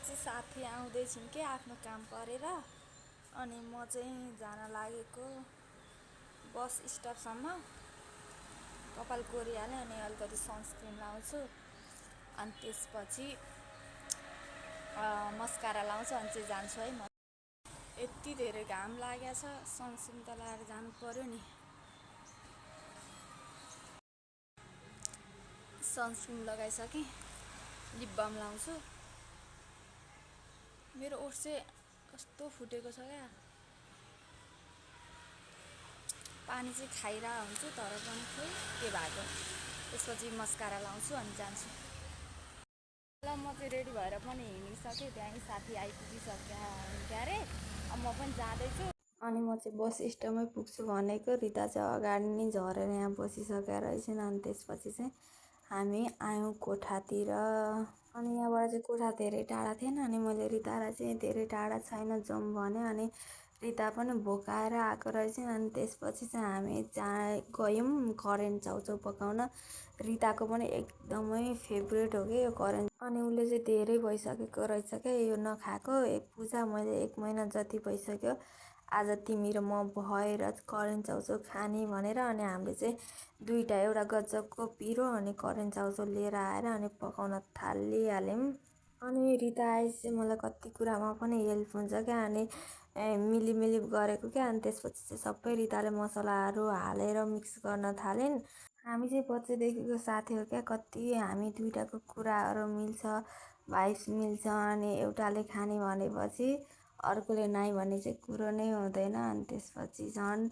चाहिँ साथी आउँदै छिन् के आफ्नो काम परेर। अनि म चाहिँ जान लागेको बस स्टपसम्म। कपाल कोरिहालेँ अनि अलिकति सनस्क्रिन लाउँछु अनि त्यसपछि मस्कारा लाउँछु अनि चाहिँ जान्छु है म। यति धेरै घाम लागेको छ, सनस्क्रिन त लगाएर जानु पर्यो नि। सनस्क्रिन लगाइसकेँ, लिप बाम लाउँछु। मेरो ओठ चाहिँ कस्तो फुटेको छ क्या। पानी चाहिँ खाइरहेको हुन्छु तर पनि खोइ के भएको। त्यसपछि मस्कारा लाउँछु अनि जान्छु। ल म चाहिँ रेडी भएर पनि हिँडिसकेँ, त्यहीँ साथी आइपुगिसक्यो क्यारे। अब म पनि जाँदैछु। अनि म चाहिँ बस स्टपमै पुग्छु भनेको, रिता चाहिँ अगाडि नै झरेर यहाँ बसिसकेर रहेछन्। अनि त्यसपछि चाहिँ हामी आयौँ कोठातिर। अनि यहाँबाट चाहिँ कोठा धेरै टाढा थिएन। अनि मैले रितालाई चाहिँ धेरै टाढा छैन जाउँ भने, अनि रिता पनि भोकाएर आएको रहेछन्। अनि त्यसपछि चाहिँ हामी गयौँ करेन्ट चाउचाउ पकाउन। रिताको पनि एकदमै फेभरेट हो कि यो करेन्ट। अनि उसले चाहिँ धेरै भइसकेको रहेछ क्या यो नखाएको। पूजा मैले 1 महिना जति भइसक्यो आज तिमी र म भएर करेन्ट चाउचाउ खाने भनेर। अनि हामीले चाहिँ दुईवटा, एउटा गजबको पिरो अनि करेन्ट चाउचाउ लिएर आएर अनि पकाउन थालिहाल्यौँ। अनि रिता आएपछि मलाई कति कुरामा पनि हेल्प हुन्छ क्या। अनि मिली गरेको क्या। अनि त्यसपछि चाहिँ सबै रिताले मसलाहरू हालेर मिक्स गर्न थालिन्। हामी चाहिँ बच्चैदेखिको साथी हो क्या। कति हामी दुईवटाको कुराहरू मिल्छ, भाइब्स मिल्छ। अनि एउटाले खाने भनेपछि अर्कोले नाइ भन्ने चाहिँ कुरो नै हुँदैन। अनि त्यसपछि झन्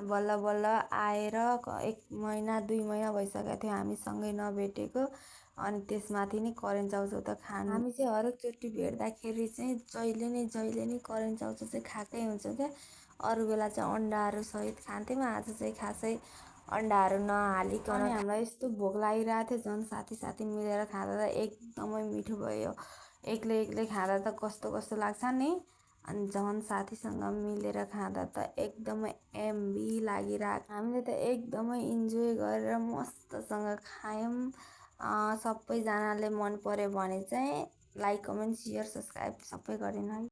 बल्ल बल्ल आएर 1 महिना 2 महिना भइसकेको थियो हामी सँगै नभेटेको। अनि त्यसमाथि नि करेन्ट चाउचाउ त खानु। हामी चाहिँ हरेकचोटि भेट्दाखेरि चाहिँ जहिले नै करेन्ट चाउचाउ चाहिँ खाएकै हुन्छ क्या। अरू बेला चाहिँ अन्डाहरू सहित खान्थ्यौँ, आज चाहिँ खासै अन्डाहरू नहालिकन। अनि हामीलाई यस्तो भोक लागिरहेको थियो, झन् साथी मिलेर खाँदा त एकदमै मिठो भयो। एक्लै खाँदा त कस्तो लाग्छ नि। अनि झन् साथीसँग मिलेर खाँदा त एकदमै एमबी लागिरहेको। हामीले त एकदमै इन्जोय गरेर मस्तसँग खायौँ। सबैजनाले मन पर्यो भने चाहिँ लाइक, कमेन्ट, सेयर, सब्सक्राइब सबै गरिदिनु है।